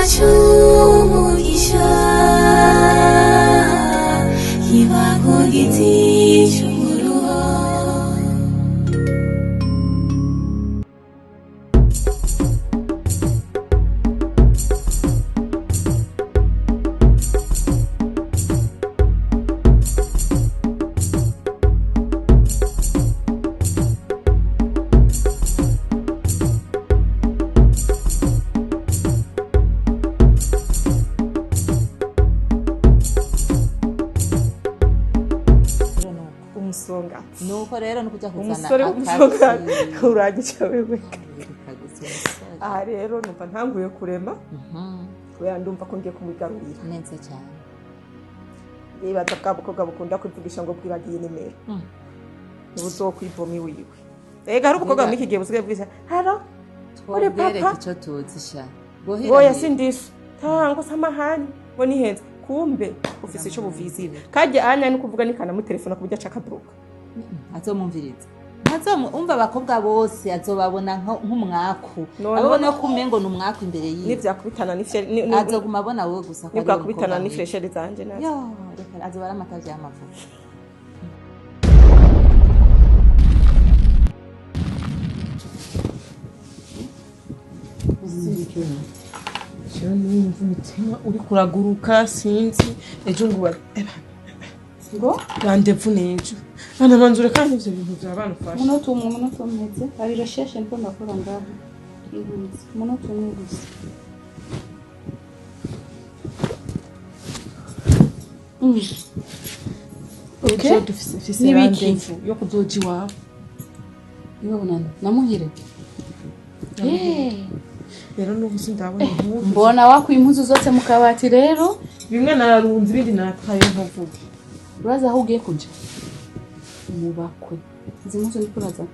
Cy'umugisha kiba ku giti cy'umuruho. Umusongati. Nuko rero ni kujya kuzana Umusore w'umusongati urangica wewe. Reka gusa umusore. Aha rero numva ntanguye kurema, kubera ndumva ko ngiye kumugarurira. Neza cyane. Nibaza bwa bukobwa bukunda kwivugisha ngo bwibagiye nimero, ntibuzokwivoma iwiwe. Ega hari ubukobwa muri iki gihe busigaye bwisa haro uri Twobwereka papa. Icyo tuzi sha. Oya, sindisha tango samahani ngo nihenze, kumbe ufise ico buvizira kajya anya ni kuvuga nikanamutelefona ku buryo aca akabruka. Azomumviriza, umva, abakobwa bose azobabona nk'umwaku. No, Ababona no. ko umengo ni umwaku imbere yiwe. Nivyakubitana Azoguma abona wowe gusa ko ari wowe nibwakubitana mukobwa ni mwiza. fresheri zanje nazo. Yo, reka, azoba ari amata vy'amavuta. Jewe numva umutima uri kuraguruka, sinzi ejo ngo Ngo randevu n'ejo bana banzure, kandi ivyo bintu vya banufasha. Umunota umwe, umunota umwe ndetse hari recherche ndiko ndakora ngaho. Ihunze umunota umwe gusa. Ejo dufise mfise N'ibiki? randevu yo kuzoja iwawe. Iwe nani namuhire? Rero n'ubu sindabona impuzu. Mbona wakuye impuzu zose mu kabati rero. Bimwe nararunze, ibindi nataye, ntuvuge. Urazi aho ugiye kuja? Mubakwe. Izi mpuzu ndiko urazana,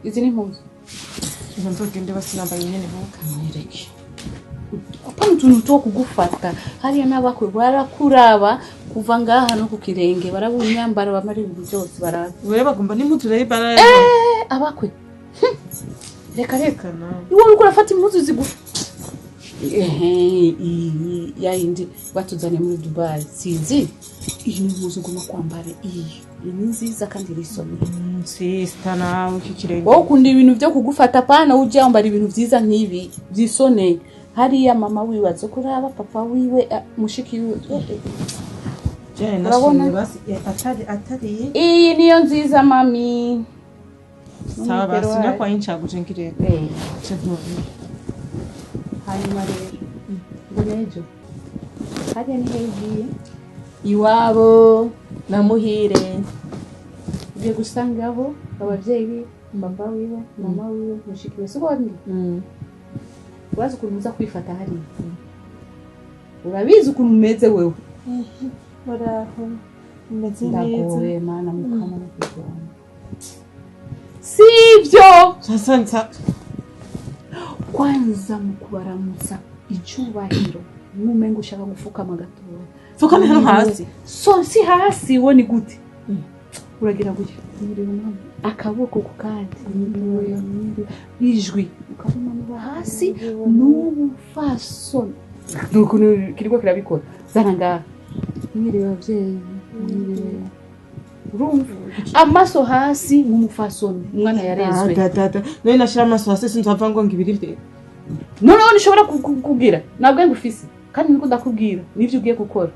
izi ni impuzu. Ngo nzogende basinambaye nyene bo. Kamwereke apana utuntu two kugufata hariya. N'abakwe barakuraba kuva ngaha no ku kirenge, barabura imyambaro, bamara ibintu byose baraba. Wewe bagomba n'impuzu rero ibara. Eh, abakwe. Reka reka. Nawe. Iwe uriko urafata impuzu zigufi. Ehe, iyi ya yindi batuzanye muri Dubai, sinzi, iyi ni impuzu ugomba kwambara. Iyi iyi ni nziza kandi irisomeye. Sista, nawe iki kirenge. Wowe ukunda ibintu byo kugufata, pana ujya wambara ibintu byiza nk'ibi byisoneye. Hariya mama wiwe aza kuraba, papa wiwe, mushiki wiwe. Jane. Urabona? Nashimye basi, atari atari. Iyi niyo nziza, mami. Sawa basi. N'umupira wayo. Nakwaye incaguje ngirebe. Hanyuma rero ngo n'ejo hariya ni hehe ugiye? Iwabo. Namuhire. Ugiye gusangaho ababyeyi biwe, papa wiwe, mama wiwe, mushiki we, siko ndi? Urazi ukuntu uza kwifata hariya? Urabizi ukuntu umeze wewe? Muraho, meze neza. Ndagowe mana, mukama no kurwana sivyo? Sasa nsa. Kwanza mu kubaramutsa icyubahiro, nk'umenga ushaka gufukama gatoya. Fukame hano hasi. So si hasi, wo ni gute? Uragira gutya, mwiriwe mama, akaboko ku kandi, mwiriwe, mwiriwe, ijwi ukarimanura hasi n'ubufasoni. Ni ukuntu kiriko kirabikora, zana ngaha, mwiriwe ababyeyi, mwiriwe. Urumva, amaso hasi nk'umufasoni, umwana yarezwe. Dada, none nashira amaso hasi sinzava ngo ngibiri vye. Noneho ntushobora kubwira, nta bwenge ufise, kandi niko ndakubwira nibyo ugiye gukora.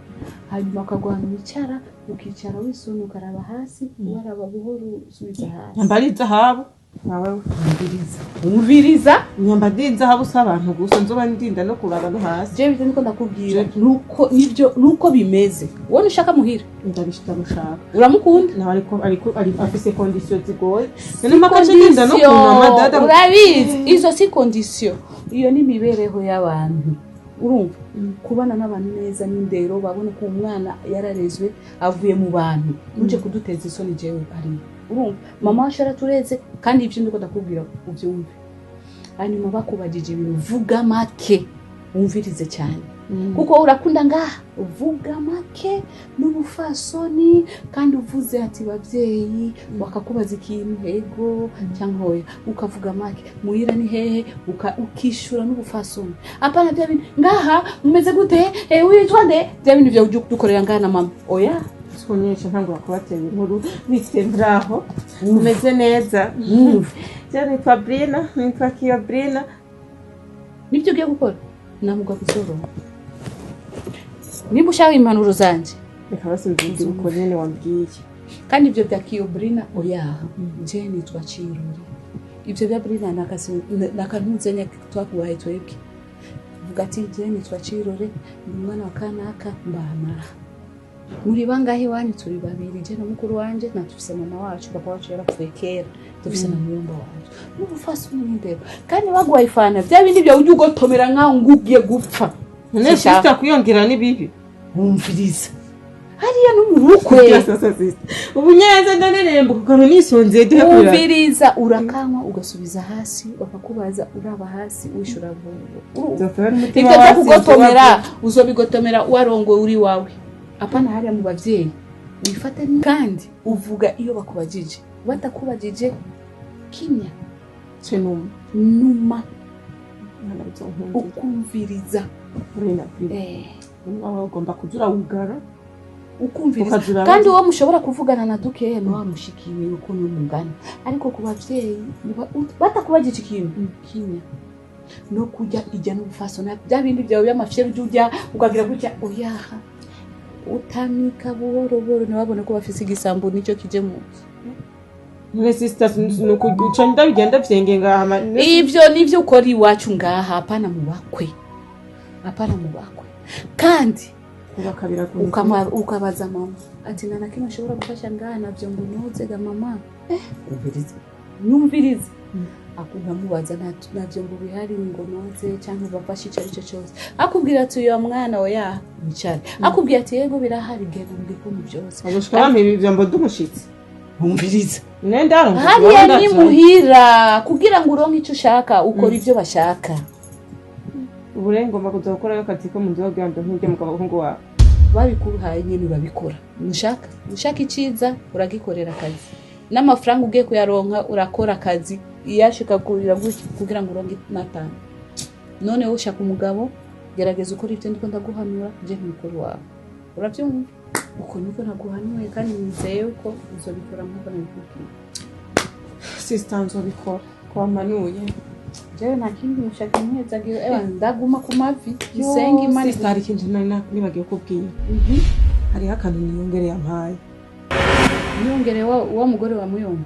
Hanyuma ukaguhana wicara, ukicara wisuna, ukaraba hasi, waraba buhoro, usubiza hasi. Nyambara izahabu nawe. Umviriza, umviriza. Nyambara izahabu si abantu gusa, nzoba ndinda no kuraba no hasi. Jewe ibyo niko ndakubwira nuko nibyo, nuko bimeze. Wowe ntushaka muhira? Ndamushaka. Uramukunda? Nawe ariko ari afise condition zigoye, none mpaka nce ngenda no kunama, dada. Urabizi, izo si condition, iyo ni imibereho y'abantu. Urumva, kubana n'abantu neza n'indero, babona ko umwana yararezwe, avuye mu bantu. Ntuje kuduteza isoni jewe hariya. Urumva, mama wacu yaratureze, kandi ibyo ndiko ndakubwira ubyumve. Hanyuma bakubajije ibintu, vuga make, wumvirize cyane. Kuko urakunda ngaha uvuga make n'ubufasoni, kandi uvuze ati babyeyi bakakubaza ikintu, ego cyangwa oya, ukavuga make. Muhira ni hehe? Ukishura n'ubufasoni, apana bya bintu ngaha mumeze gute, witwa nde, bya bintu byawe ujya dukorera ngaha na mama, oya. Twunyesha ntangura kubatera inkuru bite, muraho, umeze neza? Je nitwa Brina, nitwa Kiyo Brina. Nibyo ugiye gukora namugwa kuzoronka niba ushaka impanuro zanjye. Reka basinzibwira uko nyene wambwiye. Kandi ibyo bya Kiyo Brina, oya, je nitwa Cirori. Ibyo bya Brina nakantunzenya twakubaye twebwe. Vuga ati je nitwa Cirore, ndi umwana wa kanaka, mbanaha. Muri bangahe iwanyu? Turi babiri, je na mukuru wanje, na tufise mama wacu, papa wacu yarapfuye kera, dufise na muyomba wacu. N'ubufasoni n'indero. Kandi baguhaye ifana, bya bindi byawe ujya ugotomera nkaho ngo ugiye gupfa. None sister, kwiyongera ni bibi? Wumviriza, hariya no mu bukwe. Sasa sister, ubu neza ndanaremba kukantu nisonzeye duhe kurira. Wumviriza, urakanywa ugasubiza hasi, bakakubaza uraba hasi, wishura vuba. Nzopfa n'umutima Ibyo byo wasize. Kugotomera uzobigotomera warongowe uri wawe, apana hariya mu bavyeyi. Wifate kandi uvuga iyo bakubajije, batakubajije kimya. Cenuma. Numa. Mwana, bizonkundira. Ukumviriza. Brina, Brina, wawe ugomba kuza urawugara. Ukumviriza. Ukazura. Kandi uwo mushobora kuvugana na dukeya ni wa mushikiwe ukuntu mungana, ariko ku bavyeyi batakubajije ikintu, kimya. No kurya ijya n'ubufaso, na bya bindi byawe by'amafyeri ujya urya ukagira gutya, oyaha, utamika buhoro buhoro, ntibabone ko bafise igisambo nicyo kije mu nzu. None sister, nukuca ndabigenda vyenge ngaha Ivyo nivyo ukora iwacu ngaha, apana mu bakwe, apana mu bakwe. Kandi kubaka biragoye. Ukabaza mama ati nta na kimwe ushobora gufasha ngaha navyo ngo noze ga mama? Umviriza. Nyumvirize, ukamubaza navyo ngo bihari ngo noze cyangwa bafashe icyo ari cyo cyose, akubwira ati uyu mwana oya, wicare. Akubwira ati yego birahari, genda mu gikoni byose. Agushika bampa ibi vyombo d'umushitsi. Wumviriza. Nenda ndarongo. Hariya ni muhira, kugira ngo uronke icyo ushaka ukora ibyo bashaka. Ubu rero ngomba kuza gukorayo akazi ko mu nzu kugira ngo nk'urya mugabo w'umuhungu wawe. Babikuhaye nyine urabikora. Nushaka ushaka icyiza uragikorera akazi, n'amafaranga ugiye kuyaronka urakora akazi, iyashika kurira gutya kugira ngo uronke n'atanu. None wowe ushaka umugabo, gerageza ukora ibyo ndiko ndaguhanura. Je mukuru wawe, urabyumva uko niko naguhanuye, kandi nizeye ko uzobikora nk'uko nabikubwiye. Sister, nzobikora ko wamanuye. Jewe nta kindi mushaka, imyezagiro, ewa, ndaguma ku mavi nsenga Imana. Sister, hari ikintu nari nibagiwe kubwira. Hariho akantu Niyongere yampaye. Niyongere wa mugore wa muyomba?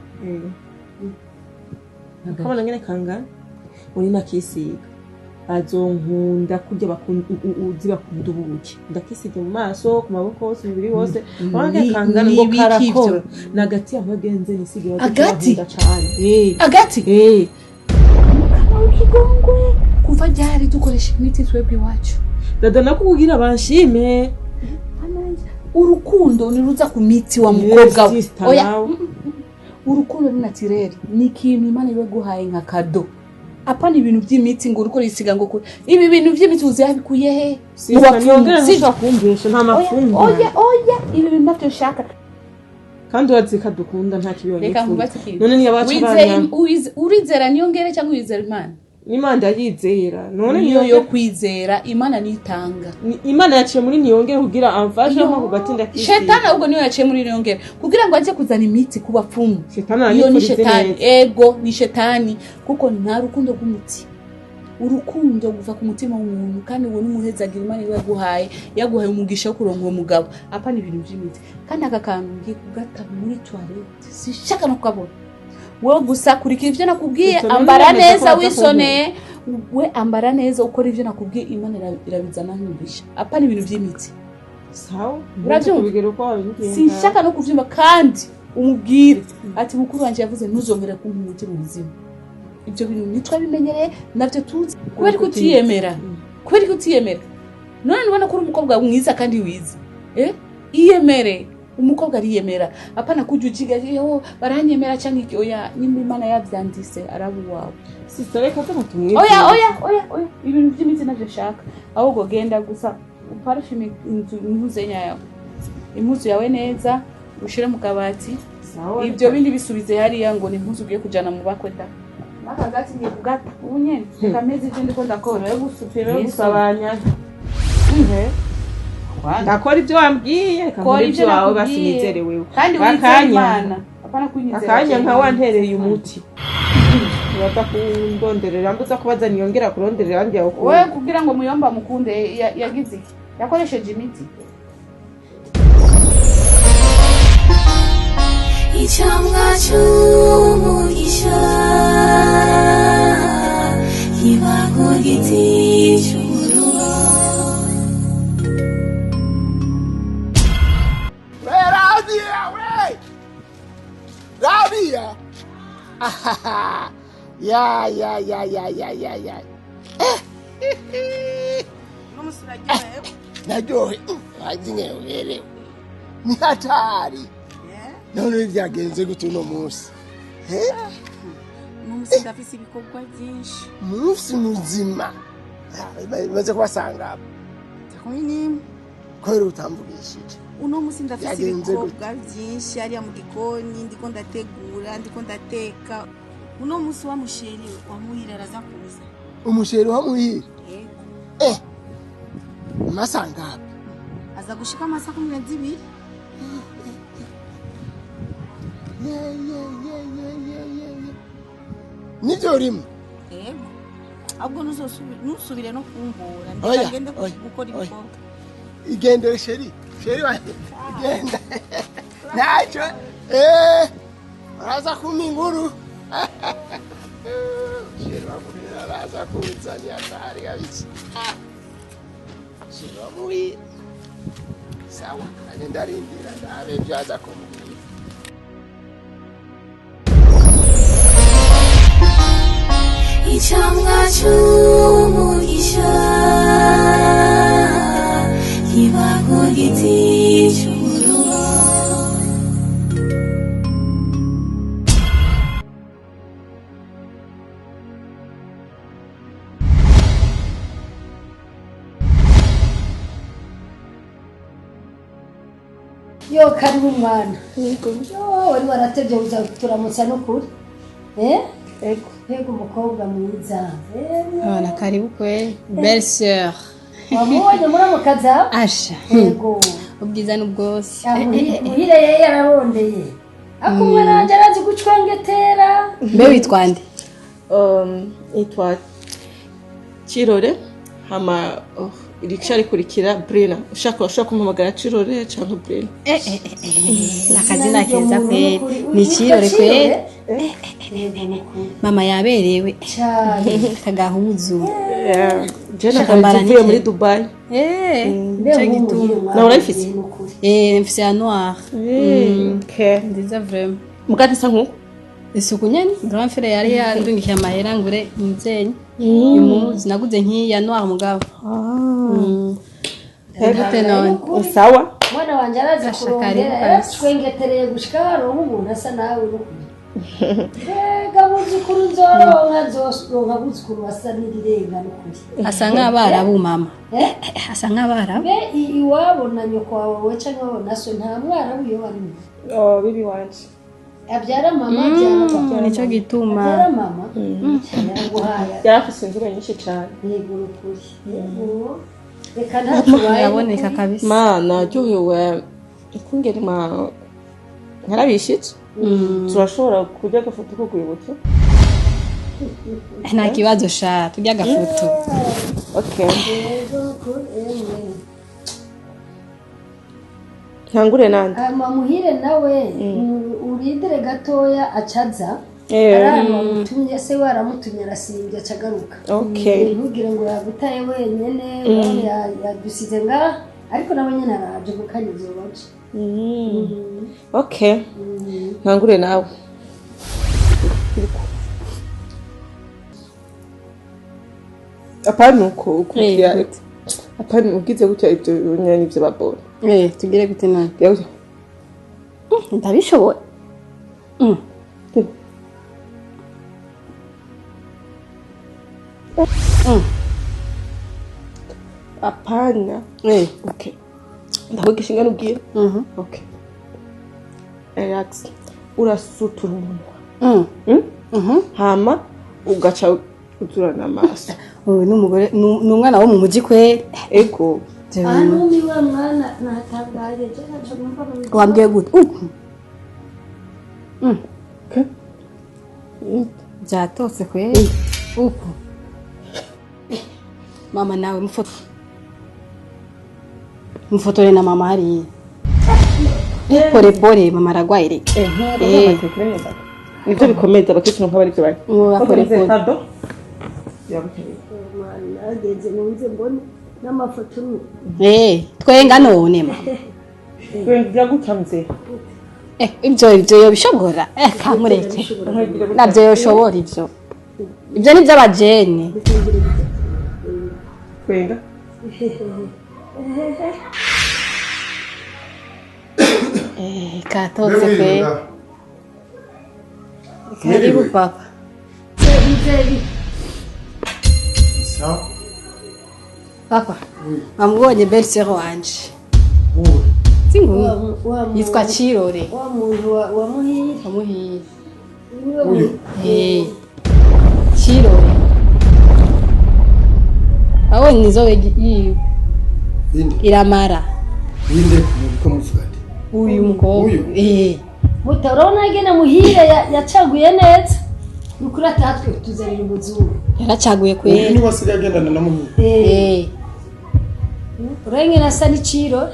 Akabona ngene kangana, uri nakisiga azonkunda kurya uzi bakunda ubuki. Ndakisiga mu maso, ku maboko hose, umubiri wose. Urabona ngene kangana, ngo Ni ibiki? Karakora ni agati amagenze nisiga. Agati? Cane. Agati? Eh. Mukama w'ikigongwe, kuva ryari dukoresha imiti twebwe iwacu? Dada, nakubwira banshime. Urukundo ntiruza ku miti wa mukobwa we. Sister, Oya. nawe. Urukundo ni naturel, ni ikintu Imana iba iguhaye nka cadeau, apana ibintu by'imiti ngo uriko urisiga ngo ibi bintu by'imiti uzi yabikuye he? Mu Sister, bapfumu, Niyongere sivyo? ntushobora kumbesha, nta Oya, mapfumu. oya, oya, ibi bintu ntabyo nshaka. Kandi urazi ko adukunda, nta kibi Reka yonyifuje. nkubatse ikintu. None niyo baca banyanga. Urizera Niyongere cyangwa wizera Imana? N'Imana ndayizera. None Niyo yo Niyongere kwizera Imana nitanga. Imana yaciye muri Niyongere kugira amfashe nko kugatinda kisiga. Shetani ahubwo niyo yaciye muri Niyongere kugira ngo ajye kuzana imiti ku bapfumu. Shetani Iyo ni aranyifurize shetani. neza. Ego, ni shetani, kuko nta rukundo rw'umuti. Urukundo guva ku mutima w'umuntu, kandi uwo n'umuhezagira Imana iba yaguhaye, yaguhaye umugisha wo kuronka uwo mugabo, apana ibintu by'imiti. Kandi aka kantu ngiye kugata muri toilette, sinshaka no kukabona. Wowe gusa kurikira ibyo nakubwiye. Icyo none Ambara wemeza ko neza, baza. wisoneye, we ambara neza, ukora ibyo nakubwiye, Imana irabizana nk'umugisha, apana ibintu by'imiti. Sawa. Urabyumva? Kubigera uko wabimbwiye. Sinshaka no kubyumva. Kandi umubwire ati mukuru wanjye yavuze ntuzongere kumpa umuti mu buzima. Ibyo bintu ntitwabimenyereye, nabyo tuzi. Kubera ko utiyemera, kubera ko utiyemera. None nubona ko uri umukobwa mwiza kandi wize, iyemere. Umukobwa ariyemera, apana kujya ujiga yo baranyemera cyangwa iki. Oya, nimba Imana yavyanditse araba uwawe. Sister, reka tuba tumwibwire. Oya, oya, oya, oya, ibintu by'imiti navyo nshaka. Ahubwo genda gusa uparfume inzu, impuzu yawe, impuzu yawe neza, ushire mu kabati. Sawa. Ibyo bindi bisubize hariya, ngo ni impuzu ugiye kujana mu bakwe da. Nakagati ngiye kugata ubu nyene, kameze ivyo ndiko ndakora. Turebe gusabanya. Ndakora ibyo wambwiye, reka Kora nkore ibyo ibyo wawe, basi nakubwiye. nizere wewe. Kandi wizere Akanya. Imana, apana kunyizera Akanya jewe. nka wantereye umuti, uraza kundonderera, mbuza kubaza niyongera kuronderera abandi yawe. Wewe kugira ngo muyomba mukunde, yagize iki? Yakoresheje imiti. Icamwa c'umugisha kiba ku giti c'umuruho. We Rabia, we! Rabia! Ya, ya, ya, ya, ya, ya, ya. Naryohe, wazi ngewe uberewe. Ni hatari. None byagenze gute uno munsi? Eh? Munsi ndafise ibikorwa byinshi. Munsi muzima. Ah, bimaze kubasanga abo. 11. Kubera utambugishije. Uno munsi ndafise Byagenze gute? ibikorwa byinshi hariya mu gikoni, ndiko ndategura, ndiko ndateka. Uno munsi wa musheri wa muhira araza kuza. Umusheri wa muhira. Yego. Eh. Masanga abo. Aza gushika amasaha 12. Ye, ye, ye, ye, ye, ye, ye. Nivyo urimo? Yego, ahubwo ntusubire no kumbura. Oya, Ndagende oya, gukora oya. ibikorwa. Igendere chéri, chéri wanjye, igenda ntacyo. Eh, uraza kumpa inkuru. Chéri wamuhira araza kunzanira atari kabisa. Chéri wamuhira, sawa, nanjye ndarindira ndabe ibyo aza kumbwira. Icamwa c'umugisha kiba ku giti c'umuruho. Yo, karibu mwana. Yo, wari waratevye uza turamutsa n'ukuri. Eh? Ego. Mbega umukobwa mwiza. Abana, karibu kweli. Belle sœur. Wamubonye muramukaza? Asha. Yego. Ubwiza n'ubwose. Ah, Muhire yeye yararondeye. Ako umwana wanje arazi gucwengetera. Mbe witwa nde? Yitwa Kirore, hama oh, irica rikurikira Brina. Ushaka urashobora kumpamagara Kirore cyangwa Brina. Eh eh eh eh. Nakazina keza kweli. Ni Kirore kweli. Mama yaberewe. Cyane. Akagahuzu. Yeah. Je Shakambara navuye muri nike. Dubai. Eh. Mbe Nico nk'umuhire gituma. mwana Nawe urayifise? n'ukuri. Eh, mfise ya noir. Okay. Nziza vraiment. Mugati isa nkuko. Isuku nyene. Grand frère yari yandungikiye amahera ngure umuvyeyi. Impuzu naguze nk'iyi ya noir mugabo. Mm. Gute none? Sawa. Mwana wanje arazi Asha, kurondera, karibu kabisa. yaracwengetereye gushika haronka umuntu asa nawe n'ukuri. Mbega buzukuru nzoronka, nzoronka buzukuru basa n'irirenga n'ukuri. Asa nk'abarabu mama. Eh? Asa nk'abarabu. Mbe iwabo na nyoko wawe canke iwabo na so nta mwarabu iyo barimo? Oh, bibi wanje. Abyara mama, abyara papa. Nico gituma. Abyara mama yaraguhaye. Yarafise inzobe nyinshi cyane. Yego n'ukuri. Yego. Reka ntacyo ubaye Biraboneka n'ukuri. kabisa. Ma naryohewe ikungeri ma nkarabishitse. Turashobora kurya agafoto ko kwibutsa. Nta kibazo sha, turya agafoto. Okay. Yego n'ukuri, emwe. Ntangure nande. Hama Muhire nawe urindire gatoya acaza. Eh. Ari ahantu wamutumye, se we aramutumye, arasimbye acagaruka. Okay. Ntugire ngo yagutaye wenyene, urabona yadusize ngaha, ariko nawe nyene araje mu kanya azobaje. Okay. Ntangure nawe. Apana uko ukurikira. Eh, gute? Apana ugize gutya, ibyo nyine nivyo babona. Eh, tugire gute none? Gira gutya. Ndabishoboye. Apana. Okay, ndakwigisha ingene ubwira. Okay, relax, urasutura umunwa. Hama ugaca uzurana amaso. Uyu ni umugore, ni umwana wo mu mujyi kweri. Ego. Aha numiwe mwana, natangaye je, ntaco numva mu Wambwiye gute? Okay. Byatose kweri uku. Mama nawe mufoto, mufotore na mama hariya. Pore pore mama, aragwaye reka. Nivyo bikomeza abakecuru nk'aba arivyo bari. Pore pore. Pardon. Biragukeneye. Mwana ageze nunze mbone n'amafoto ni Twenga none mama. Biragutamze. Ibyo yobishobora. Kamureke, nabyo yoshobora. Ibyo ni iby'abajene. Twenga. Katotse kwe. Karibu papa. Nzeri. Sawa. Papa, wamubonye belle-sœur wanje? Wowe. Singuyu. Wa muntu- Yitwa Cirore. Wa muntu wa Muhire. Wamuhiye. Niwe. Uyu. Cirore, wabonye inzobe yiwe? Inde? Iramara. Inde muriko muvuga nde? Uyu mukobwa. Uyu? Muta, urabona ingene Muhire yacaguye neza, ni ukuri atatwe tuzanira umuzungu. Yaracaguye Uyu kweri. niwe asigaye agendana na Muhire? Urabona ingene asa n'icirore.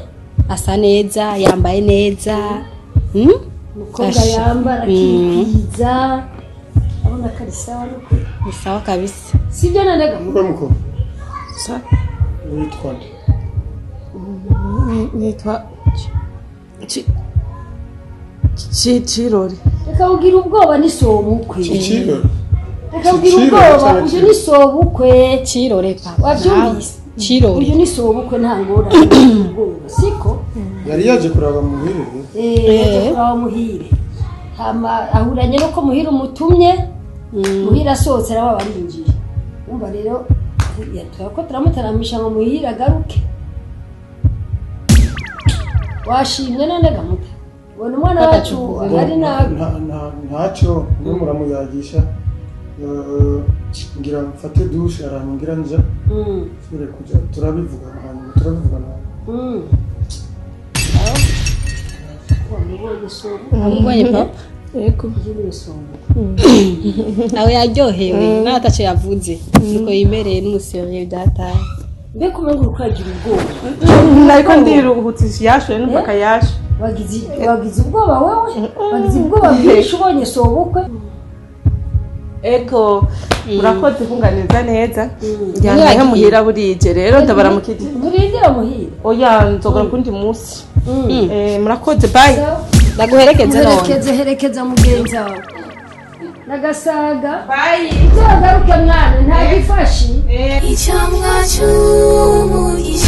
Asa neza, yambaye neza. Hmm? Umukobwa Asha. yambara akikwiza, abona ko ari sawa n'ukuri. Ni sawa kabisa. Sibyo nanega? Wowe mukobwa. Witwa nde? Nitwa Cirori. Reka ugira ubwoba, ni sobukwe. Icirore. Reka ugira Cirore ubwoba. cyangwa Uyu Cirore? ni sobukwe. Cirore papa. Wabyumvise? Cirore. Uyu ni sobukwe, nta ngorane, ubwoba siko. Yari yaje kuraba Muhire? Yaje kuraba Muhire, hama ahuranye nuko Muhire umutumye. Muhire asohotse araba barinjiye. Umva rero, ko turamutaramisha ngo Muhire agaruke. Washimye none gamuta, ubona umwana wacu ari nabi. Ntacyo mwe muramuyagisha. Ngira mfate douche, arangira nja nsubire kuja, turabivugana hanyuma, turabivugana. Wamubonye sobukwe? Wamubonye papa? Yego. Uyu ni sobukwe. Nawe yaryohewe nawe, ataco yavuze, nuko yimereye n'umuseriye byataye. Mbega umengo uriko uragira ubwoba? Nariko ndiruhutse, yashe n'umupaka yashe. Wagize ubwoba wewe, wagize ubwoba bwinshi ubonye sobukwe. Ego, murakoze kunganiriza neza. Njyana nka muhira burije rero, ndabaramukije. Nturindira Muhire? Oya, nzogora kundi munsi. Murakoze, bye. Ndaguherekeze none. Herekeze, herekeza mugenzi wawe nagasaga. Bye. Uzagaruke mwana, nta gifashi. Icamwa c'umugisha.